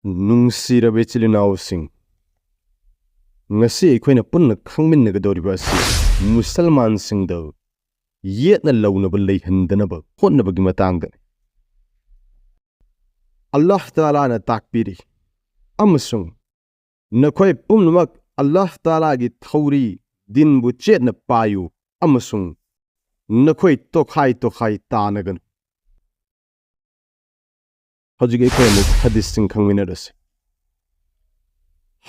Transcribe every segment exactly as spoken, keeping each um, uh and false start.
ꯅꯨꯡꯁꯤꯔꯕ ꯏꯆꯤꯜ ꯏꯅꯥꯎꯁꯤꯡ, ꯉꯁꯤ ꯑꯩꯈꯣꯏꯅ ꯄꯨꯟꯅ ꯈꯪꯃꯤꯟꯅꯒꯗꯧꯔꯤꯕ ꯑꯁꯤ ꯃꯨꯁꯜꯃꯥꯟꯁꯤꯡꯗ ꯌꯦꯠꯅ ꯂꯧꯅꯕ ꯂꯩꯍꯟꯗꯅꯕ ꯍꯣꯠꯅꯕꯒꯤ ꯃꯇꯥꯡꯗꯅꯤ꯫ ꯑꯜꯂꯥꯍ ꯇꯥꯂꯥꯅ ꯇꯥꯛꯄꯤꯔꯤ ꯑꯃꯁꯨꯡ "ꯅꯈꯣꯏ ꯄꯨꯝꯅꯃꯛ ꯑꯜꯂꯥꯍ ꯇꯥꯂꯥꯒꯤ ꯊꯧꯔꯤ ꯗꯤꯟꯕꯨ ꯆꯦꯠꯅ ꯄꯥꯏꯌꯨ ꯑꯃꯁꯨꯡ ꯅꯈꯣꯏ ꯇꯣꯈꯥꯏ ꯇꯣꯈꯥꯏ ꯇꯥꯅꯒꯅꯨ"꯫ ꯍꯧꯖꯤꯛ ꯑꯩꯈꯣꯏ ꯑꯃꯨꯛ ꯍꯗꯤꯁꯁꯤꯡ ꯈꯪꯃꯤꯟꯅꯔꯁꯤ꯫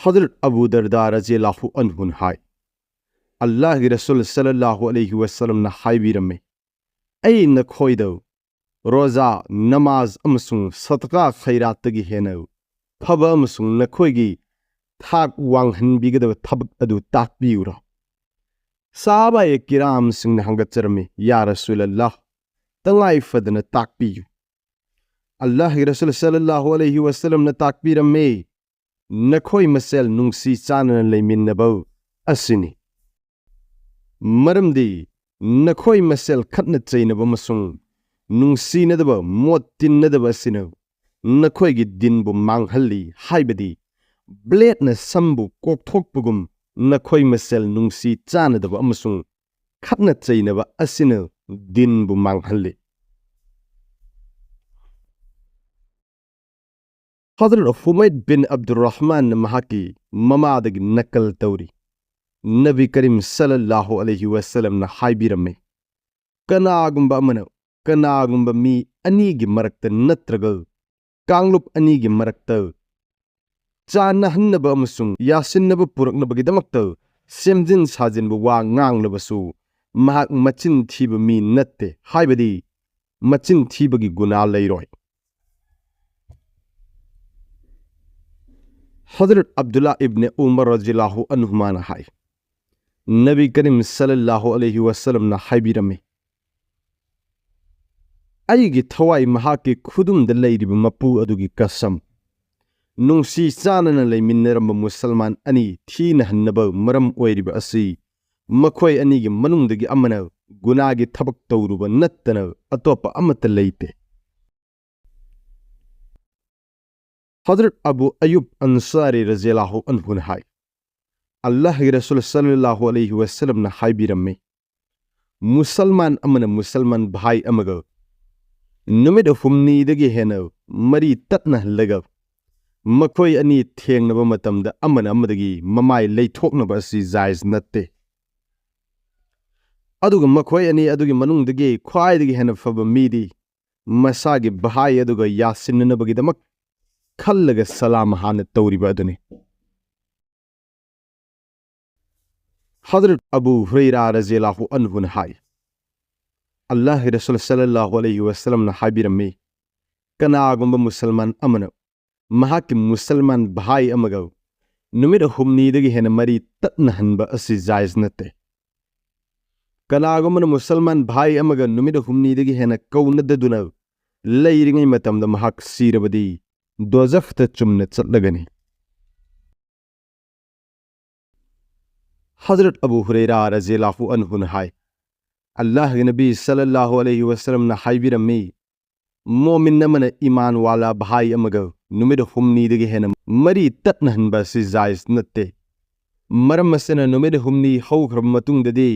ꯍꯖꯔꯠ ꯑꯕꯨ ꯗꯔꯗꯥ ꯔꯖꯤꯌꯜꯂꯥꯍꯨ ꯑꯟꯍꯨꯅ ꯍꯥꯏ, ꯑꯜꯂꯥꯍꯒꯤ ꯔꯁꯨꯜ ꯁꯜꯂꯜꯂꯥꯍꯨ ꯑꯂꯩꯍꯤ ꯋꯁꯜꯂꯝꯅ ꯍꯥꯏꯕꯤꯔꯝꯃꯤ, "ꯑꯩ ꯅꯈꯣꯏꯗ ꯔꯣꯖꯥ, ꯅꯃꯥꯖ ꯑꯃꯁꯨꯡ ꯁꯗꯀꯥ ꯈꯩꯔꯥꯠꯇꯒꯤ ꯍꯦꯟꯅ ꯐꯕ ꯑꯃꯁꯨꯡ ꯅꯈꯣꯏꯒꯤ ꯊꯥꯛ ꯋꯥꯡꯍꯟꯕꯤꯒꯗꯕ ꯊꯕꯛ ꯑꯗꯨ ꯇꯥꯛꯄꯤꯌꯨꯔꯥ?" ꯁꯍꯥꯕꯥꯌꯦ ꯀꯤꯔꯥꯝꯁꯤꯡꯅ ꯍꯪꯒꯠꯆꯔꯝꯃꯤ, "ꯌꯥ ꯔꯁꯨꯂꯜꯂꯥꯍ, ꯇꯉꯥꯏ ꯐꯗꯅ ꯇꯥꯛꯄꯤꯌꯨ"꯫ ꯑꯜꯂꯥꯍꯒꯤ ꯔꯁꯨꯜ ꯁꯜꯂꯜꯂꯥꯍꯨ ꯑꯂꯩꯍꯤ ꯋꯁꯜꯂꯝꯅ ꯇꯥꯛꯄꯤꯔꯝꯃꯤ, "ꯅꯈꯣꯏ ꯃꯁꯦꯜ ꯅꯨꯡꯁꯤ ꯆꯥꯟꯅꯅ ꯂꯩꯃꯤꯟꯅꯕ ꯑꯁꯤꯅꯤ꯫ ꯃꯔꯝꯗꯤ ꯅꯈꯣꯏ ꯃꯁꯦꯜ ꯈꯠꯅ ꯆꯩꯅꯕ ꯑꯃꯁꯨꯡ ꯅꯨꯡꯁꯤꯅꯗꯕ, ꯃꯣꯠ ꯇꯤꯟꯅꯗꯕ ꯑꯁꯤꯅ ꯅꯈꯣꯏꯒꯤ ꯗꯤꯟꯕꯨ ꯃꯥꯡꯍꯜꯂꯤ", ꯍꯥꯏꯕꯗꯤ ꯕ꯭ꯂꯦꯗꯅ ꯁꯝꯕꯨ ꯀꯣꯛꯊꯣꯛꯄꯒꯨꯝ ꯅꯈꯣꯏ ꯃꯁꯦꯜ ꯅꯨꯡꯁꯤ ꯆꯥꯟꯅꯗꯕ ꯑꯃꯁꯨꯡ ꯈꯠꯅ ꯆꯩꯅꯕ ꯑꯁꯤꯅ ꯗꯤꯟꯕꯨ ꯃꯥꯡꯍꯜꯂꯤ꯫ ꯍꯖꯔꯠ ꯍꯨꯃꯩꯗ ꯕꯤꯟ ꯑꯕꯗꯨꯔꯔꯍꯃꯥꯟꯅ ꯃꯍꯥꯛꯀꯤ ꯃꯃꯥꯗꯒꯤ ꯅꯀꯜ ꯇꯧꯔꯤ, ꯅꯕꯤ ꯀꯔꯤꯝ ꯁꯜꯂꯜꯂꯥꯍꯨ ꯑꯂꯩꯍꯤ ꯋꯁꯜꯂꯝꯅ ꯍꯥꯏꯕꯤꯔꯝꯃꯤ, "ꯀꯅꯥꯒꯨꯝꯕ ꯑꯃꯅ ꯀꯅꯥꯒꯨꯝꯕ ꯃꯤ ꯑꯅꯤꯒꯤ ꯃꯔꯛꯇ ꯅꯠꯇ꯭ꯔꯒ ꯀꯥꯡꯂꯨꯞ ꯑꯅꯤꯒꯤ ꯃꯔꯛꯇ ꯆꯥꯟꯅꯍꯟꯅꯕ ꯑꯃꯁꯨꯡ ꯌꯥꯁꯤꯟꯅꯕ ꯄꯨꯔꯛꯅꯕꯒꯤꯗꯃꯛꯇ ꯁꯦꯝꯖꯤꯟ ꯁꯥꯖꯤꯟꯕ ꯋꯥ ꯉꯥꯡꯂꯕꯁꯨ, ꯃꯍꯥꯛ ꯃꯆꯤꯟ ꯊꯤꯕ ꯃꯤ ꯅꯠꯇꯦ", ꯍꯥꯏꯕꯗꯤ ꯃꯆꯤꯟ ꯊꯤꯕꯒꯤ ꯒꯨꯅꯥ ꯂꯩꯔꯣꯏ꯫ ꯍꯖꯔꯠ ꯑꯕꯗꯨꯜꯂꯥ ꯏꯕꯅꯦ ꯎꯃꯔ ꯔꯖꯤꯌꯜꯂꯥꯍꯨ ꯑꯟꯍꯨꯃꯥꯅ ꯍꯥꯏ, ꯅꯕꯤ ꯀꯔꯤꯝ ꯁꯜꯂꯜꯂꯥꯍꯨ ꯑꯂꯩꯍꯤ ꯋꯁꯜꯂꯝꯅ ꯍꯥꯏꯕꯤꯔꯝꯃꯤ, "ꯑꯩꯒꯤ ꯊꯋꯥꯏ ꯃꯍꯥꯛꯀꯤ ꯈꯨꯗꯨꯝꯗ ꯂꯩꯔꯤꯕ ꯃꯄꯨ ꯑꯗꯨꯒꯤ ꯀꯁꯝ, ꯅꯨꯡꯁꯤ ꯆꯥꯟꯅꯅ ꯂꯩꯃꯤꯟꯅꯔꯝꯕ ꯃꯨꯁꯜꯃꯥꯟ ꯑꯅꯤ ꯊꯤꯅꯍꯟꯅꯕ ꯃꯔꯝ ꯑꯣꯏꯔꯤꯕ ꯑꯁꯤ ꯃꯈꯣꯏ ꯑꯅꯤꯒꯤ ꯃꯅꯨꯡꯗꯒꯤ ꯑꯃꯅ ꯒꯨꯅꯥꯒꯤ ꯊꯕꯛ ꯇꯧꯔꯨꯕ ꯅꯠꯇꯅ ꯑꯇꯣꯞꯄ ꯑꯃꯠꯇ ꯂꯩꯇꯦ"꯫ ꯍꯖꯔꯠ ꯑꯕꯨ ꯑꯌꯨꯕ ꯑꯟꯁꯥꯔꯤ ꯔꯖꯤꯌꯜꯂꯥꯍꯨ ꯑꯟꯍꯨꯅ ꯍꯥꯏ, ꯑꯜꯂꯥꯍꯒꯤ ꯔꯁꯨꯜ ꯁꯜꯂꯜꯂꯥꯍꯨ ꯑꯂꯩꯍꯤ ꯋꯁꯜꯂꯝꯅ ꯍꯥꯏꯕꯤꯔꯝꯃꯤ, ꯃꯨꯁꯜꯃꯥꯟ ꯑꯃꯅ ꯃꯨꯁꯜꯃꯥꯟ ꯚꯥꯏ ꯑꯃꯒ ꯅꯨꯃꯤꯠ ꯍꯨꯝꯅꯤꯗꯒꯤ ꯍꯦꯟꯅ ꯃꯔꯤ ꯇꯠꯅꯍꯜꯂꯒ ꯃꯈꯣꯏ ꯑꯅꯤ ꯊꯦꯡꯅꯕ ꯃꯇꯝꯗ ꯑꯃꯅ ꯑꯃꯗꯒꯤ ꯃꯃꯥꯏ ꯂꯩꯊꯣꯛꯅꯕ ꯑꯁꯤ ꯖꯥꯏꯖ ꯅꯠꯇꯦ꯫ ꯑꯗꯨꯒ ꯃꯈꯣꯏ ꯑꯅꯤ ꯑꯗꯨꯒꯤ ꯃꯅꯨꯡꯗꯒꯤ ꯈ꯭ꯋꯥꯏꯗꯒꯤ ꯍꯦꯟꯅ ꯐꯕ ꯃꯤꯗꯤ ꯃꯁꯥꯒꯤ ꯚꯥꯏ ꯑꯗꯨꯒ ꯌꯥꯁꯤꯟꯅꯅꯕꯒꯤꯗꯃꯛ ꯈꯜꯂꯒ ꯁꯂꯥꯝ ꯍꯥꯟꯅ ꯇꯧꯔꯤꯕ ꯑꯗꯨꯅꯤ꯫ ꯍꯖꯔꯠ ꯑꯕꯨ ꯍꯨꯔꯩꯔꯥ ꯔꯖꯤꯌꯜꯂꯥꯍꯨ ꯑꯟꯍꯨꯅ ꯍꯥꯏ, ꯑꯜꯂꯥꯍꯒꯤ ꯔꯁꯨꯜ ꯁꯜꯂꯜꯂꯥꯍꯨ ꯑꯂꯩꯍꯤ ꯋꯁꯜꯂꯝꯅ ꯍꯥꯏꯕꯤꯔꯝꯃꯤ, ꯀꯅꯥꯒꯨꯝꯕ ꯃꯨꯁꯜꯃꯥꯟ ꯑꯃꯅ ꯃꯍꯥꯛꯀꯤ ꯃꯨꯁꯜꯃꯥꯟ ꯚꯥꯏ ꯑꯃꯒ ꯅꯨꯃꯤꯠ ꯍꯨꯝꯅꯤꯗꯒꯤ ꯍꯦꯟꯅ ꯃꯔꯤ ꯇꯠꯅꯍꯟꯕ ꯑꯁꯤ ꯖꯥꯏꯖ ꯅꯠꯇꯦ꯫ ꯀꯅꯥꯒꯨꯝꯕꯅ ꯃꯨꯁꯜꯃꯥꯟ ꯚꯥꯏ ꯑꯃꯒ ꯅꯨꯃꯤꯠ ꯍꯨꯝꯅꯤꯗꯒꯤ ꯍꯦꯟꯅ ꯀꯧꯅꯗꯗꯨꯅ ꯂꯩꯔꯤꯉꯩ ꯃꯇꯝꯗ ꯃꯍꯥꯛ ꯁꯤꯔꯕꯗꯤ ꯗꯣꯖꯈꯇ ꯆꯨꯝꯅ ꯆꯠꯂꯒꯅꯤ꯫ ꯍꯖꯔꯠ ꯑꯕꯨ ꯍꯨꯔꯩꯔꯥ ꯔꯖꯤꯌꯜꯂꯥꯍꯨ ꯑꯟꯍꯨꯅ ꯍꯥꯏ, ꯑꯜꯂꯥꯍꯒꯤ ꯅꯕꯤ ꯁꯜꯂꯜꯂꯥꯍꯨ ꯑꯂꯩꯍꯤ ꯋꯁꯜꯂꯝꯅ ꯍꯥꯏꯕꯤꯔꯝꯃꯤ, ꯃꯣꯃꯤꯟ ꯑꯃꯅ ꯏꯃꯥꯟ ꯋꯥꯂꯥ ꯚꯥꯏ ꯑꯃꯒ ꯅꯨꯃꯤꯠ ꯍꯨꯝꯅꯤꯗꯒꯤ ꯍꯦꯟꯅ ꯃꯔꯤ ꯇꯠꯅꯍꯟꯕ ꯑꯁꯤ ꯖꯥꯏꯖ ꯅꯠꯇꯦ꯫ ꯃꯔꯝ ꯑꯁꯤꯅ ꯅꯨꯃꯤꯠ ꯍꯨꯝꯅꯤ ꯍꯧꯈ꯭ꯔꯕ ꯃꯇꯨꯡꯗꯗꯤ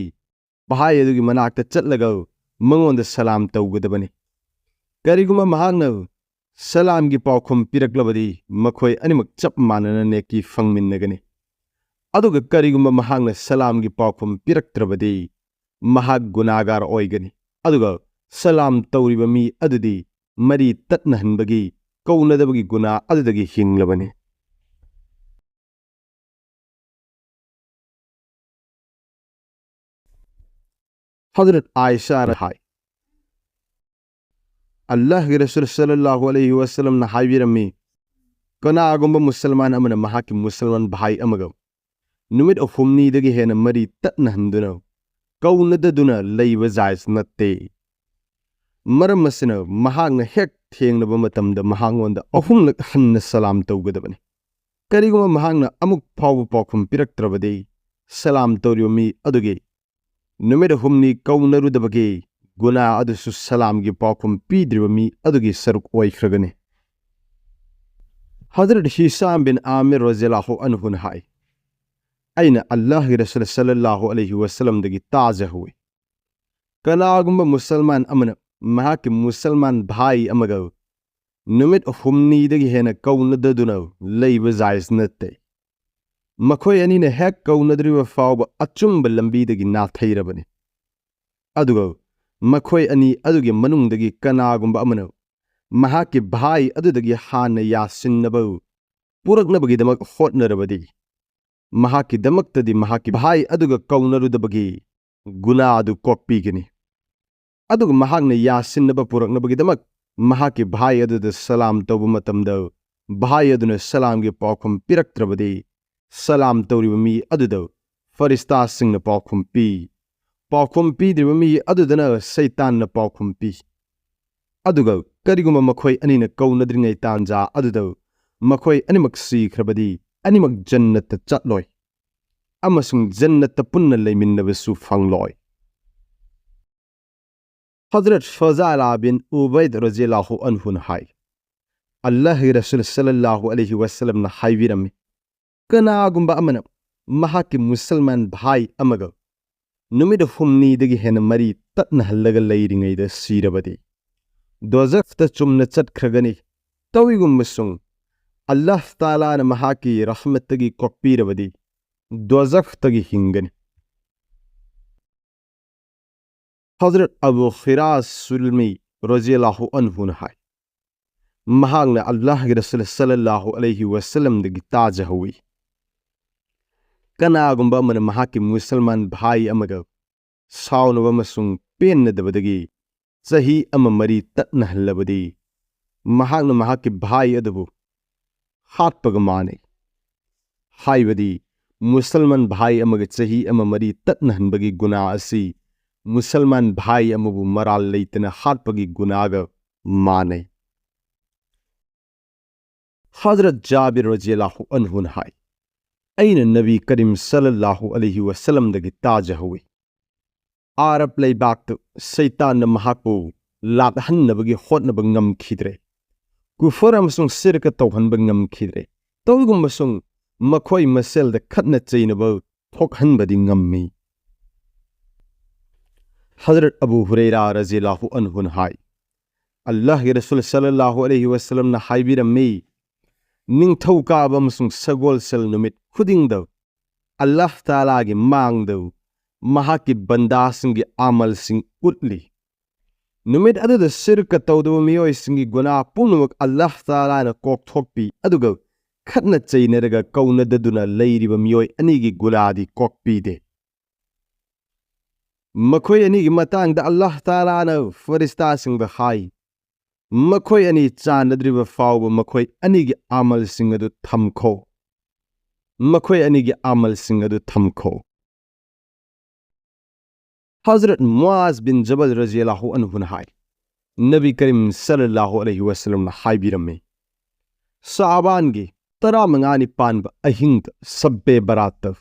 ꯚꯥꯏ ꯑꯗꯨꯒꯤ ꯃꯅꯥꯛꯇ ꯆꯠꯂꯒ ꯃꯉꯣꯟꯗ ꯁꯂꯥꯝ ꯇꯧꯒꯗꯕꯅꯤ꯫ ꯀꯔꯤꯒꯨꯝꯕ ꯃꯍꯥꯛꯅ ꯁꯂꯥꯝꯒꯤ ꯄꯥꯎꯈꯨꯝ ꯄꯤꯔꯛꯂꯕꯗꯤ ꯃꯈꯣꯏ ꯑꯅꯤꯃꯛ ꯆꯞ ꯃꯥꯟꯅꯅ ꯅꯦꯀꯤ ꯐꯪꯃꯤꯟꯅꯒꯅꯤ꯫ ꯑꯗꯨꯒ ꯀꯔꯤꯒꯨꯝꯕ ꯃꯍꯥꯛꯅ ꯁꯂꯥꯝꯒꯤ ꯄꯥꯎꯈꯨꯝ ꯄꯤꯔꯛꯇ꯭ꯔꯕꯗꯤ ꯃꯍꯥꯛ ꯒꯨꯅꯥꯒꯥꯔ ꯑꯣꯏꯒꯅꯤ꯫ ꯑꯗꯨꯒ ꯁꯂꯥꯝ ꯇꯧꯔꯤꯕ ꯃꯤ ꯑꯗꯨꯗꯤ ꯃꯔꯤ ꯇꯠꯅꯍꯟꯕꯒꯤ ꯀꯧꯅꯗꯕꯒꯤ ꯒꯨꯅꯥ ꯑꯗꯨꯗꯒꯤ ꯍꯤꯡꯂꯕꯅꯤ꯫ ꯍꯖꯔꯠ ꯑꯥꯏꯁꯥꯅ ꯍꯥꯏ, ꯑꯜꯂꯥꯍꯒꯤ ꯔꯁꯨꯜ ꯁꯜꯂꯜꯂꯥꯍꯨ ꯑꯂꯩꯍꯤ ꯋꯁꯜꯂꯝꯅ ꯍꯥꯏꯕꯤꯔꯝꯃꯤ, ꯀꯅꯥꯒꯨꯝꯕ ꯃꯨꯁꯜꯃꯥꯟ ꯑꯃꯅ ꯃꯍꯥꯛꯀꯤ ꯃꯨꯁꯜꯃꯥꯟ ꯚꯥꯏ ꯑꯃꯒ ꯅꯨꯃꯤꯠ ꯍꯨꯝꯅꯤꯗꯒꯤ ꯍꯦꯟꯅ ꯃꯔꯤ ꯇꯠꯅꯍꯟꯗꯨꯅ ꯀꯧꯅꯗꯗꯨꯅ ꯂꯩꯕ ꯖꯥꯏꯖ ꯅꯠꯇꯦ꯫ ꯃꯔꯝ ꯑꯁꯤꯅ ꯃꯍꯥꯛꯅ ꯍꯦꯛ ꯊꯦꯡꯅꯕ ꯃꯇꯝꯗ ꯃꯍꯥꯛꯉꯣꯟꯗ ꯑꯍꯨꯝꯂꯛ ꯍꯟꯅ ꯁꯂꯥꯝ ꯇꯧꯒꯗꯕꯅꯤ꯫ ꯀꯔꯤꯒꯨꯝꯕ ꯃꯍꯥꯛꯅ ꯑꯃꯨꯛ ꯐꯥꯎꯕ ꯄꯥꯎꯈꯨꯝ ꯄꯤꯔꯛꯇ꯭ꯔꯕꯗꯤ ꯁꯂꯥꯝ ꯇꯧꯔꯤꯕ ꯃꯤ ꯑꯗꯨꯒꯤ ꯅꯨꯃꯤꯠ ꯍꯨꯝꯅꯤ ꯀꯧꯅꯔꯨꯗꯕꯒꯤ ꯒꯨꯅꯥ ꯑꯗꯨꯁꯨ ꯁꯂꯥꯝꯒꯤ ꯄꯥꯎꯈꯨꯝ ꯄꯤꯗ꯭ꯔꯤꯕ ꯃꯤ ꯑꯗꯨꯒꯤ ꯁꯔꯨꯛ ꯑꯣꯏꯈ꯭ꯔꯒꯅꯤ꯫ ꯍꯖꯔꯠ ꯍꯤꯁꯥꯝ ꯕꯤꯟ ꯑꯥꯃꯤꯔ ꯔꯣꯖꯤꯌꯥꯜꯂꯥꯍꯨ ꯑꯟꯍꯨꯅ ꯍꯥꯏ, "ꯑꯩꯅ ꯑꯜꯂꯥꯍꯒꯤ ꯔꯁꯨꯜ ꯁꯜꯂꯜꯂꯥꯍꯨ ꯑꯂꯩꯍꯤ ꯋꯁꯜꯂꯝꯗꯒꯤ ꯇꯥꯖꯍꯧꯏ, ꯀꯅꯥꯒꯨꯝꯕ ꯃꯨꯁꯜꯃꯥꯟ ꯑꯃꯅ ꯃꯍꯥꯛꯀꯤ ꯃꯨꯁꯜꯃꯥꯟ ꯚꯥꯏ ꯑꯃꯒ ꯅꯨꯃꯤꯠ ꯍꯨꯝꯅꯤꯗꯒꯤ ꯍꯦꯟꯅ ꯀꯧꯅꯗꯗꯨꯅ ꯂꯩꯕ ꯖꯥꯏꯖ ꯅꯠꯇꯦ꯫ ꯃꯈꯣꯏ ꯑꯅꯤꯅ ꯍꯦꯛ ꯀꯧꯅꯗ꯭ꯔꯤꯕ ꯐꯥꯎꯕ ꯑꯆꯨꯝꯕ ꯂꯝꯕꯤꯗꯒꯤ ꯅꯥꯊꯩꯔꯕꯅꯤ꯫ ꯑꯗꯨꯒ ꯃꯈꯣꯏ ꯑꯅꯤ ꯑꯗꯨꯒꯤ ꯃꯅꯨꯡꯗꯒꯤ ꯀꯅꯥꯒꯨꯝꯕ ꯑꯃꯅ ꯃꯍꯥꯛꯀꯤ ꯚꯥꯏ ꯑꯗꯨꯗꯒꯤ ꯍꯥꯟꯅ ꯌꯥꯁꯤꯟꯅꯕ ꯄꯨꯔꯛꯅꯕꯒꯤꯗꯃꯛ ꯍꯣꯠꯅꯔꯕꯗꯤ, ꯃꯍꯥꯛꯀꯤꯗꯃꯛꯇꯗꯤ ꯃꯍꯥꯛꯀꯤ ꯚꯥꯏ ꯑꯗꯨꯒ ꯀꯧꯅꯔꯨꯗꯕꯒꯤ ꯒꯨꯅꯥ ꯑꯗꯨ ꯀꯣꯛꯄꯤꯒꯅꯤ꯫ ꯑꯗꯨꯒ ꯃꯍꯥꯛꯅ ꯌꯥꯁꯤꯟꯅꯕ ꯄꯨꯔꯛꯅꯕꯒꯤꯗꯃꯛ ꯃꯍꯥꯛꯀꯤ ꯚꯥꯏ ꯑꯗꯨꯗ ꯁꯂꯥꯝ ꯇꯧꯕ ꯃꯇꯝꯗ, ꯚꯥꯏ ꯑꯗꯨꯅ ꯁꯂꯥꯝꯒꯤ ꯄꯥꯎꯈꯨꯝ ꯄꯤꯔꯛꯇ꯭ꯔꯕꯗꯤ, ꯁꯂꯥꯝ ꯇꯧꯔꯤꯕ ꯃꯤ ꯑꯗꯨꯗ ꯐꯔꯤꯁꯇꯥꯁꯤꯡꯅ ꯄꯥꯎꯈꯨꯝ ꯄꯤ꯫ ꯄꯥꯎꯈꯨꯝ ꯄꯤꯗ꯭ꯔꯤꯕ ꯃꯤ ꯑꯗꯨꯗꯅ ꯁꯩꯇꯥꯟꯅ ꯄꯥꯎꯈꯨꯝ ꯄꯤ꯫ ꯑꯗꯨꯒ ꯀꯔꯤꯒꯨꯝꯕ ꯃꯈꯣꯏ ꯑꯅꯤꯅ ꯀꯧꯅꯗ꯭ꯔꯤꯉꯩ ꯇꯥꯟꯖꯥ ꯑꯗꯨꯗ ꯃꯈꯣꯏ ꯑꯅꯤꯃꯛ ꯁꯤꯈ꯭ꯔꯕꯗꯤ, ꯑꯅꯤꯃꯛ ꯖꯟꯅꯠꯇ ꯆꯠꯂꯣꯏ ꯑꯃꯁꯨꯡ ꯖꯟꯅꯠꯇ ꯄꯨꯟꯅ ꯂꯩꯃꯤꯟꯅꯕꯁꯨ ꯐꯪꯂꯣꯏ꯫" ꯍꯖꯔꯠ ꯐꯖꯥꯂꯥ ꯕꯤꯟ ꯎꯕꯩꯗ ꯔꯣꯖꯤꯌꯥꯜꯂꯥꯍꯨ ꯑꯟꯍꯨꯅ ꯍꯥꯏ, "ꯑꯜꯂꯥꯍꯒꯤ ꯔꯁꯨꯜ ꯁꯜꯂꯜꯂꯥꯍꯨ ꯑꯂꯩꯍꯤ ꯋꯁꯜꯂꯝꯅ ꯍꯥꯏꯕꯤꯔꯝꯃꯤ, ꯀꯅꯥꯒꯨꯝꯕ ꯑꯃꯅ ꯃꯍꯥꯛꯀꯤ ꯃꯨꯁꯜꯃꯥꯟ ꯚꯥꯏ ꯑꯃꯒ ꯅꯨꯃꯤꯠ ꯍꯨꯝꯅꯤꯗꯒꯤ ꯍꯦꯟꯅ ꯃꯔꯤ ꯇꯠꯅꯍꯜꯂꯒ ꯂꯩꯔꯤꯉꯩꯗ ꯁꯤꯔꯕꯗꯤ, ꯗꯣꯖꯈꯇ ꯆꯨꯝꯅ ꯆꯠꯈ꯭ꯔꯒꯅꯤ꯫ ꯇꯧꯏꯒꯨꯝꯕꯁꯨꯡ ꯑꯜꯂꯥꯍ ꯇꯥꯂꯥꯅ ꯃꯍꯥꯛꯀꯤ ꯔꯍꯃꯠꯇꯒꯤ ꯀꯣꯛꯄꯤꯔꯕꯗꯤ, ꯗꯣꯖꯈꯇꯒꯤ ꯍꯤꯡꯒꯅꯤ꯫" ꯍꯖꯔꯠ ꯑꯕꯨ ꯈꯤꯔꯥꯁ ꯁꯨꯜꯃꯤ ꯔꯣꯖꯤꯌꯥꯜꯂꯥꯍꯨ ꯑꯟꯍꯨꯅ ꯍꯥꯏ, ꯃꯍꯥꯛꯅ ꯑꯜꯂꯥꯍꯒꯤ ꯔꯁꯨꯜ ꯁꯜꯂꯜꯂꯥꯍꯨ ꯑꯂꯩꯍꯤ ꯋꯁꯜꯂꯝꯗꯒꯤ ꯇꯥꯖꯍꯧꯏ, ꯀꯅꯥꯒꯨꯝꯕ ꯑꯃꯅ ꯃꯍꯥꯛꯀꯤ ꯃꯨꯁꯜꯃꯥꯟ ꯚꯥꯏ ꯑꯃꯒ ꯁꯥꯎꯅꯕ ꯑꯃꯁꯨꯡ ꯄꯦꯟꯅꯗꯕꯗꯒꯤ ꯆꯍꯤ ꯑꯃ ꯃꯔꯤ ꯇꯠꯅꯍꯜꯂꯕꯗꯤ, ꯃꯍꯥꯛꯅ ꯃꯍꯥꯛꯀꯤ ꯚꯥꯏ ꯑꯗꯨꯕꯨ ꯍꯥꯠꯄꯒ ꯃꯥꯟꯅꯩ꯫ ꯍꯥꯏꯕꯗꯤ, ꯃꯨꯁꯜꯃꯥꯟ ꯚꯥꯏ ꯑꯃꯒ ꯆꯍꯤ ꯑꯃ ꯃꯔꯤ ꯇꯠꯅꯍꯟꯕꯒꯤ ꯒꯨꯅꯥ ꯑꯁꯤ ꯃꯨꯁꯜꯃꯥꯟ ꯚꯥꯏ ꯑꯃꯕꯨ ꯃꯔꯥꯜ ꯂꯩꯇꯅ ꯍꯥꯠꯄꯒꯤ ꯒꯨꯅꯥꯒ ꯃꯥꯟꯅꯩ꯫ ꯍꯖꯔꯠ ꯖꯥꯕꯤꯔ ꯔꯣꯖꯤꯌꯥꯜꯂꯥꯍꯨ ꯑꯟꯍꯨꯅ ꯍꯥꯏ, ꯑꯩꯅ ꯅꯕꯤ ꯀꯔꯤꯝ ꯁꯜꯂꯜꯂꯥꯍꯨ ꯑꯂꯩꯍꯤ ꯋꯁꯜꯂꯝꯗꯒꯤ ꯇꯥꯖꯍꯧꯏ, ꯑꯥꯔꯕ ꯂꯩꯕꯥꯛꯇ ꯁꯩꯇꯥꯟꯅ ꯃꯍꯥꯛꯄꯨ ꯂꯥꯛꯍꯟꯅꯕꯒꯤ ꯍꯣꯠꯅꯕ ꯉꯝꯈꯤꯗ꯭ꯔꯦ꯫ ꯀꯨꯐꯔ ꯑꯃꯁꯨꯡ ꯁꯤꯔꯀ ꯇꯧꯍꯟꯕ ꯉꯝꯈꯤꯗ꯭ꯔꯦ꯫ ꯇꯧꯏꯒꯨꯝꯕꯁꯨꯡ ꯃꯈꯣꯏ ꯃꯁꯦꯜꯗ ꯈꯠꯅ ꯆꯩꯅꯕ ꯊꯣꯛꯍꯟꯕꯗꯤ ꯉꯝꯃꯤ꯫ ꯍꯖꯔꯠ ꯑꯕꯨ ꯍꯨꯔꯩꯔꯥ ꯔꯖꯤꯌꯜꯂꯥꯍꯨ ꯑꯟꯍꯨꯅ ꯍꯥꯏ, ꯑꯜꯂꯥꯍꯒꯤ ꯔꯁꯨꯜ ꯁꯜꯂꯜꯂꯥꯍꯨ ꯑꯂꯩꯍꯤ ꯋꯁꯜꯂꯝꯅ ꯍꯥꯏꯕꯤꯔꯝꯃꯤ, ꯅꯤꯡꯊꯧꯀꯥꯕ ꯑꯃꯁꯨꯡ ꯁꯒꯣꯜꯁꯦꯜ ꯅꯨꯃꯤꯠ ꯈꯨꯗꯤꯡꯗ ꯑꯜꯂꯥꯍ ꯇꯥꯂꯥꯒꯤ ꯃꯥꯡꯗ ꯃꯍꯥꯛꯀꯤ ꯕꯟꯗꯥꯁꯤꯡꯒꯤ ꯑꯃꯜꯁꯤꯡ ꯎꯠꯂꯤ꯫ ꯅꯨꯃꯤꯠ ꯑꯗꯨꯗ ꯁꯤꯔꯀ ꯇꯧꯗꯕ ꯃꯤꯑꯣꯏꯁꯤꯡꯒꯤ ꯒꯨꯅꯥ ꯄꯨꯝꯅꯃꯛ ꯑꯜꯂꯥꯍ ꯇꯥꯂꯥꯅ ꯀꯣꯛꯊꯣꯛꯄꯤ, ꯑꯗꯨꯒ ꯈꯠꯅ ꯆꯩꯅꯔꯒ ꯀꯧꯅꯗꯗꯨꯅ ꯂꯩꯔꯤꯕ ꯃꯤꯑꯣꯏ ꯑꯅꯤꯒꯤ ꯒꯨꯅꯥꯗꯤ ꯀꯣꯛꯄꯤꯗꯦ꯫ ꯃꯈꯣꯏ ꯑꯅꯤꯒꯤ ꯃꯇꯥꯡꯗ ꯑꯜꯂꯥꯍ ꯇꯥꯂꯥꯅ ꯐꯔꯤꯁꯇꯥꯁꯤꯡꯗ ꯍꯥꯏ, ꯃꯈꯣꯏ ꯑꯅꯤ ꯆꯥꯟꯅꯗ꯭ꯔꯤꯕ ꯐꯥꯎꯕ ꯃꯈꯣꯏ ꯑꯅꯤꯒꯤ ꯑꯃꯜꯁꯤꯡ ꯑꯗꯨ ꯊꯝꯈꯣ꯫ ꯃꯈꯣꯏ ꯑꯅꯤꯒꯤ ꯑꯃꯜꯁꯤꯡ ꯑꯗꯨ ꯊꯝꯈꯣ꯫ ꯍꯖꯔꯠ ꯃꯨꯑꯥꯖ ꯕꯤꯟ ꯖꯕꯜ ꯔꯖꯤꯌꯜꯂꯥꯍꯨ ꯑꯟꯍꯨꯅ ꯍꯥꯏ, ꯅꯕꯤ ꯀꯔꯤꯝ ꯁꯜꯂꯜꯂꯥꯍꯨ ꯑꯂꯩꯍꯤ ꯋꯁꯜꯂꯝꯅ ꯍꯥꯏꯕꯤꯔꯝꯃꯤ, ꯁꯥꯕꯥꯟꯒꯤ ꯇꯔꯥꯃꯉꯥꯅꯤ ꯄꯥꯟꯕ ꯑꯍꯤꯡꯗ ꯁꯕꯕꯦ ꯕꯔꯥꯠꯇ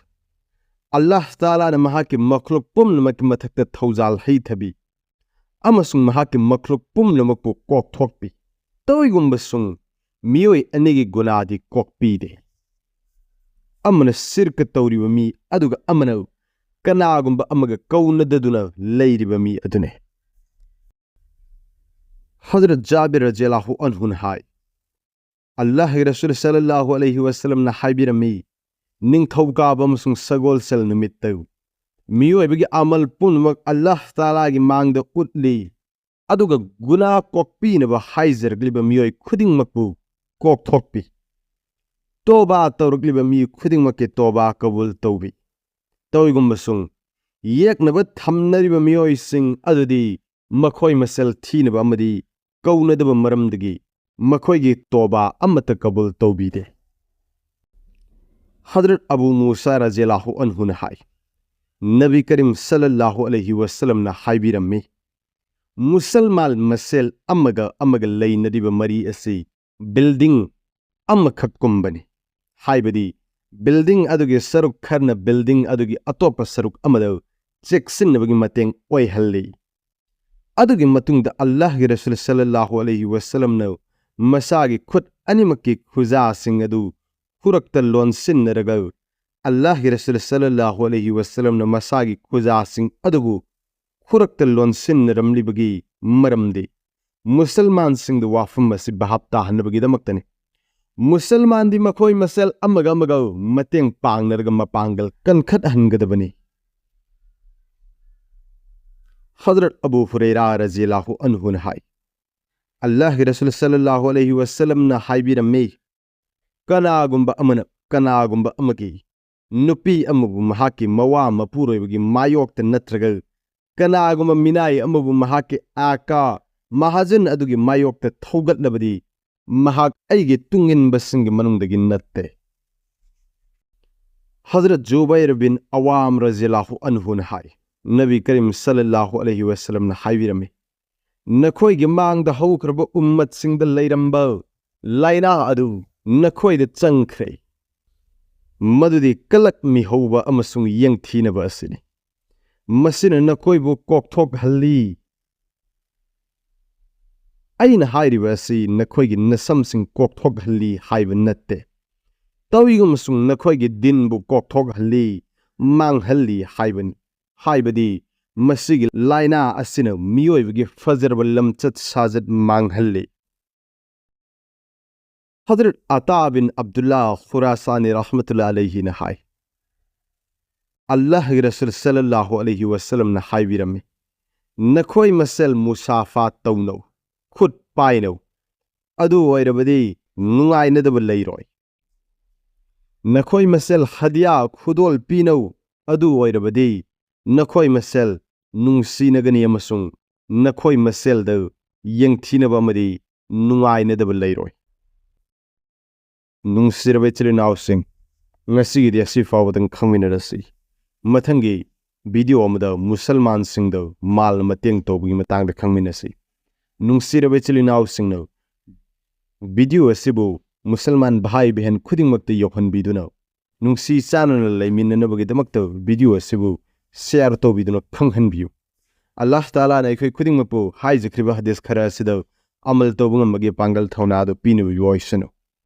ꯑꯜꯂꯥꯍ ꯇꯥꯂꯥꯅ ꯃꯍꯥꯛꯀꯤ ꯃꯈꯂꯨꯛ ꯄꯨꯝꯅꯃꯛꯀꯤ ꯃꯊꯛꯇ ꯊꯧꯖꯥꯜ ꯍꯩꯊꯕꯤ ꯑꯃꯁꯨꯡ ꯃꯍꯥꯛꯀꯤ ꯃꯈꯂꯨꯛ ꯄꯨꯝꯅꯃꯛꯄꯨ ꯀꯣꯛꯊꯣꯛꯄꯤ꯫ ꯇꯧꯏꯒꯨꯝꯕꯁꯨꯡ ꯃꯤꯑꯣꯏ ꯑꯅꯤꯒꯤ ꯒꯨꯅꯥꯗꯤ ꯀꯣꯛꯄꯤꯗꯦ꯫ ꯑꯃꯅ ꯁꯤꯔꯀ ꯇꯧꯔꯤꯕ ꯃꯤ, ꯑꯗꯨꯒ ꯑꯃꯅ ꯀꯅꯥꯒꯨꯝꯕ ꯑꯃꯒ ꯀꯧꯅꯗꯗꯨꯅ ꯂꯩꯔꯤꯕ ꯃꯤ ꯑꯗꯨꯅꯤ꯫ ꯍꯖꯔꯠ ꯖꯥꯕꯤꯔ ꯔꯖꯤꯌꯜꯂꯥꯍꯨ ꯑꯟꯍꯨꯅ ꯍꯥꯏ, ꯑꯜꯂꯥꯍꯒꯤ ꯔꯁꯨꯜ ꯁꯜꯂꯜꯂꯥꯍꯨ ꯑꯂꯩꯍꯤ ꯋꯁꯜꯂꯝꯅ ꯍꯥꯏꯕꯤꯔꯝꯃꯤ, ꯅꯤꯡꯊꯧꯀꯥꯕ ꯑꯃꯁꯨꯡ ꯁꯒꯣꯜꯁꯦꯜ ꯅꯨꯃꯤꯠꯇ ꯃꯤꯑꯣꯏꯕꯒꯤ ꯑꯃꯜ ꯄꯨꯝꯅꯃꯛ ꯑꯜꯂꯥꯍ ꯇꯥꯂꯥꯒꯤ ꯃꯥꯡꯗ ꯎꯠꯂꯤ, ꯑꯗꯨꯒ ꯒꯨꯅꯥ ꯀꯣꯛꯄꯤꯅꯕ ꯍꯥꯏꯖꯔꯛꯂꯤꯕ ꯃꯤꯑꯣꯏ ꯈꯨꯗꯤꯡꯃꯛꯄꯨ ꯀꯣꯛꯊꯣꯛꯄꯤ꯫ ꯇꯣꯕꯥ ꯇꯧꯔꯛꯂꯤꯕ ꯃꯤ ꯈꯨꯗꯤꯡꯃꯛꯀꯤ ꯇꯣꯕꯥ ꯀꯕꯨꯜ ꯇꯧꯕꯤ꯫ ꯇꯧꯏꯒꯨꯝꯕꯁꯨꯡ ꯌꯦꯛꯅꯕ ꯊꯝꯅꯔꯤꯕ ꯃꯤꯑꯣꯏꯁꯤꯡ ꯑꯗꯨꯗꯤ ꯃꯈꯣꯏ ꯃꯁꯦꯜ ꯊꯤꯅꯕ ꯑꯃꯗꯤ ꯀꯧꯅꯗꯕ ꯃꯔꯝꯗꯒꯤ ꯃꯈꯣꯏꯒꯤ ꯇꯣꯕꯥ ꯑꯃꯠꯇ ꯀꯕꯨꯜ ꯇꯧꯕꯤꯗꯦ꯫ ꯍꯖꯔꯠ ꯑꯕꯨ ꯃꯨꯁꯥ ꯔꯖꯤꯌꯜꯂꯥꯍꯨ ꯑꯟꯍꯨꯅ ꯍꯥꯏ, ꯅꯕꯤ ꯀꯔꯤꯝ ꯁꯜꯂꯜꯂꯥꯍꯨ ꯑꯂꯩꯍꯤ ꯋꯁꯜꯂꯝꯅ ꯍꯥꯏꯕꯤꯔꯝꯃꯤ, ꯃꯨꯁꯜꯃꯥꯟ ꯃꯁꯦꯜ ꯑꯃꯒ ꯑꯃꯒ ꯂꯩꯅꯔꯤꯕ ꯃꯔꯤ ꯑꯁꯤ ꯕꯤꯜꯗꯤꯡ ꯑꯃꯈꯛꯀꯨꯝꯕꯅꯤ꯫ ꯍꯥꯏꯕꯗꯤ, ꯕꯤꯜꯗꯤꯡ ꯑꯗꯨꯒꯤ ꯁꯔꯨꯛ ꯈꯔꯅ ꯕꯤꯜꯗꯤꯡ ꯑꯗꯨꯒꯤ ꯑꯇꯣꯞꯄ ꯁꯔꯨꯛ ꯑꯃꯗ ꯆꯦꯛꯁꯤꯟꯅꯕꯒꯤ ꯃꯇꯦꯡ ꯑꯣꯏꯍꯜꯂꯤ꯫ ꯑꯗꯨꯒꯤ ꯃꯇꯨꯡꯗ ꯑꯜꯂꯥꯍꯒꯤ ꯔꯁꯨꯜ ꯁꯜꯂꯜꯂꯥꯍꯨ ꯑꯂꯩꯍꯤ ꯋꯁꯜꯂꯝꯅ ꯃꯁꯥꯒꯤ ꯈꯨꯠ ꯑꯅꯤꯃꯛꯀꯤ ꯈꯨꯖꯥꯁꯤꯡ ꯑꯗꯨ ꯈꯨꯔꯛꯇ ꯂꯣꯟꯁꯤꯟꯅꯔꯒ ꯑꯜꯂꯥꯍꯒꯤ ꯔꯁꯨꯜ ꯁꯜꯂꯜꯂꯥꯍꯨ ꯑꯂꯩꯍꯤ ꯋꯁꯜꯂꯝꯅ ꯃꯁꯥꯒꯤ ꯈꯨꯖꯥꯁꯤꯡ ꯑꯗꯨꯕꯨ ꯈꯨꯔꯛꯇ ꯂꯣꯟꯁꯤꯟꯅꯔꯝꯂꯤꯕꯒꯤ ꯃꯔꯝꯗꯤ ꯃꯨꯁꯜꯃꯥꯟꯁꯤꯡꯗ ꯋꯥꯐꯝ ꯑꯁꯤ ꯚꯥꯞ ꯇꯥꯍꯟꯅꯕꯒꯤꯗꯃꯛꯇꯅꯤ꯫ ꯃꯨꯁꯜꯃꯥꯟꯗꯤ ꯃꯈꯣꯏ ꯃꯁꯦꯜ ꯑꯃꯒ ꯑꯃꯒ ꯃꯇꯦꯡ ꯄꯥꯡꯅꯔꯒ ꯃꯄꯥꯡꯒꯜ ꯀꯟꯈꯠꯍꯟꯒꯗꯕꯅꯤ꯫ ꯍꯖꯔꯠ ꯑꯕꯨ ꯍꯨꯔꯩꯔꯥ ꯔꯖꯤꯌꯜꯂꯥꯍꯨ ꯑꯟꯍꯨꯅ ꯍꯥꯏ, ꯑꯜꯂꯥꯍꯒꯤ ꯔꯁꯨꯜ ꯁꯜꯂꯜꯂꯥꯍꯨ ꯑꯂꯩꯍꯤ ꯋꯁꯜꯂꯝꯅ ꯍꯥꯏꯕꯤꯔꯝꯃꯤ, "ꯀꯅꯥꯒꯨꯝꯕ ꯑꯃꯅ ꯀꯅꯥꯒꯨꯝꯕ ꯑꯃꯒꯤ ꯅꯨꯄꯤ ꯑꯃꯕꯨ ꯃꯍꯥꯛꯀꯤ ꯃꯋꯥ ꯃꯄꯨꯔꯣꯏꯕꯒꯤ ꯃꯥꯌꯣꯛꯇ ꯅꯠꯇ꯭ꯔꯒ ꯀꯅꯥꯒꯨꯝꯕ ꯃꯤꯅꯥꯏ ꯑꯃꯕꯨ ꯃꯍꯥꯛꯀꯤ ꯑꯥꯀꯥ ꯃꯍꯥꯖꯟ ꯑꯗꯨꯒꯤ ꯃꯥꯌꯣꯛꯇ ꯊꯧꯒꯠꯂꯕꯗꯤ ꯃꯍꯥꯛ ꯑꯩꯒꯤ ꯇꯨꯡꯏꯟꯕꯁꯤꯡꯒꯤ ꯃꯅꯨꯡꯗꯒꯤ ꯅꯠꯇꯦ"꯫ ꯍꯖꯔꯠ ꯖꯨꯕꯩꯔ ꯕꯤꯟ ꯑꯋꯥꯝ ꯔꯖꯤꯌꯜꯂꯥꯍꯨ ꯑꯟꯍꯨꯅ ꯍꯥꯏ, ꯅꯕꯤ ꯀꯔꯤꯝ ꯁꯜꯂꯜꯂꯥꯍꯨ ꯑꯂꯩꯍꯤ ꯋꯁꯜꯂꯝꯅ ꯍꯥꯏꯕꯤꯔꯝꯃꯤ, "ꯅꯈꯣꯏꯒꯤ ꯃꯥꯡꯗ ꯍꯧꯈ꯭ꯔꯕ ꯎꯝꯃꯠꯁꯤꯡꯗ ꯂꯩꯔꯝꯕ ꯂꯥꯏꯅꯥ ꯑꯗꯨ ꯅꯈꯣꯏꯗ ꯆꯪꯈ꯭ꯔꯦ꯫ ꯃꯗꯨꯗꯤ ꯀꯂꯛ ꯃꯤꯍꯧꯕ ꯑꯃꯁꯨꯡ ꯌꯦꯡꯊꯤꯅꯕ ꯑꯁꯤꯅꯤ꯫ ꯃꯁꯤꯅ ꯅꯈꯣꯏꯕꯨ ꯀꯣꯛꯊꯣꯛꯍꯜꯂꯤ"꯫ ꯑꯩꯅ ꯍꯥꯏꯔꯤꯕ ꯑꯁꯤ ꯅꯈꯣꯏꯒꯤ ꯅꯁꯝꯁꯤꯡ ꯀꯣꯛꯊꯣꯛꯍꯜꯂꯤ ꯍꯥꯏꯕ ꯅꯠꯇꯦ꯫ ꯇꯧꯏꯒꯨꯝꯕꯁꯨꯡ ꯅꯈꯣꯏꯒꯤ ꯗꯤꯟꯕꯨ ꯀꯣꯛꯊꯣꯛꯍꯜꯂꯤ, ꯃꯥꯡꯍꯜꯂꯤ ꯍꯥꯏꯕꯅꯤ꯫ ꯍꯥꯏꯕꯗꯤ ꯃꯁꯤꯒꯤ ꯂꯥꯏꯅꯥ ꯑꯁꯤꯅ ꯃꯤꯑꯣꯏꯕꯒꯤ ꯐꯖꯔꯕ ꯂꯝꯆꯠ ꯁꯥꯖꯠ ꯃꯥꯡꯍꯜꯂꯤ꯫ ꯍꯖꯔꯠ ꯑꯇꯥ ꯕꯤꯟ ꯑꯕꯗꯨꯜꯂꯥ ꯈꯨꯔꯥꯁꯥꯅꯤ ꯔꯍꯃꯇꯨꯜꯂꯥ ꯑꯂꯩꯍꯤꯅ ꯍꯥꯏ, ꯑꯜꯂꯥꯍꯒꯤ ꯔꯁꯨꯜ ꯁꯜꯂꯜꯂꯥꯍꯨ ꯑꯂꯩꯍꯤ ꯋꯁꯜꯂꯝꯅ ꯍꯥꯏꯕꯤꯔꯝꯃꯤ, "ꯅꯈꯣꯏ ꯃꯁꯦꯜ ꯃꯨꯁꯥꯐꯥ ꯇꯧꯅꯧ, ꯈꯨꯠ ꯄꯥꯏꯅꯧ, ꯑꯗꯨ ꯑꯣꯏꯔꯕꯗꯤ ꯅꯨꯡꯉꯥꯏꯅꯗꯕ ꯂꯩꯔꯣꯏ꯫ ꯅꯈꯣꯏ ꯃꯁꯦꯜ ꯍꯗꯤꯌꯥ ꯈꯨꯗꯣꯜ ꯄꯤꯅꯧ, ꯑꯗꯨ ꯑꯣꯏꯔꯕꯗꯤ ꯅꯈꯣꯏ ꯃꯁꯦꯜ ꯅꯨꯡꯁꯤꯅꯒꯅꯤ ꯑꯃꯁꯨꯡ ꯅꯈꯣꯏ ꯃꯁꯦꯜꯗ ꯌꯦꯡꯊꯤꯅꯕ ꯑꯃꯗꯤ ꯅꯨꯡꯉꯥꯏꯅꯗꯕ ꯂꯩꯔꯣꯏ"꯫ ꯅꯨꯡꯁꯤꯔꯕ ꯏꯆꯤꯜ ꯏꯅꯥꯎꯁꯤꯡ, ꯉꯁꯤꯒꯤꯗꯤ ꯑꯁꯤ ꯐꯥꯎꯕꯗꯪ ꯈꯪꯃꯤꯟꯅꯔꯁꯤ꯫ ꯃꯊꯪꯒꯤ ꯚꯤꯗꯤꯑꯣ ꯑꯃꯗ ꯃꯨꯁꯜꯃꯥꯟꯁꯤꯡꯗ ꯃꯥꯜ ꯃꯇꯦꯡ ꯇꯧꯕꯒꯤ ꯃꯇꯥꯡꯗ ꯈꯪꯃꯤꯟꯅꯁꯤ꯫ ꯅꯨꯡꯁꯤꯔꯕ ꯏꯆꯤꯜ ꯏꯅꯥꯎꯁꯤꯡꯅ ꯚꯤꯗꯤꯑꯣ ꯑꯁꯤꯕꯨ ꯃꯨꯁꯜꯃꯥꯟ ꯚꯥꯏ ꯕꯦꯍꯟ ꯈꯨꯗꯤꯡꯃꯛꯇ ꯌꯧꯍꯟꯕꯤꯗꯨꯅ ꯅꯨꯡꯁꯤ ꯆꯥꯟꯅꯅ ꯂꯩꯃꯤꯟꯅꯅꯕꯒꯤꯗꯃꯛꯇ ꯚꯤꯗꯤꯑꯣ ꯑꯁꯤꯕꯨ ꯁꯤꯌꯥꯔ ꯇꯧꯕꯤꯗꯨꯅ ꯈꯪꯍꯟꯕꯤꯌꯨ꯫ ꯑꯜꯂꯥꯍ ꯇꯥꯂꯥꯅ ꯑꯩꯈꯣꯏ ꯈꯨꯗꯤꯡꯃꯛꯄꯨ ꯍꯥꯏꯖꯈ꯭ꯔꯤꯕ ꯍꯗꯤꯁ ꯈꯔ ꯑꯁꯤꯗ ꯑꯃꯜ ꯇꯧꯕ ꯉꯝꯕꯒꯤ ꯄꯥꯡꯒꯜ ꯊꯧꯅꯥꯗꯨ ꯄꯤꯅꯕ ꯑꯣꯏꯁꯅꯨ꯫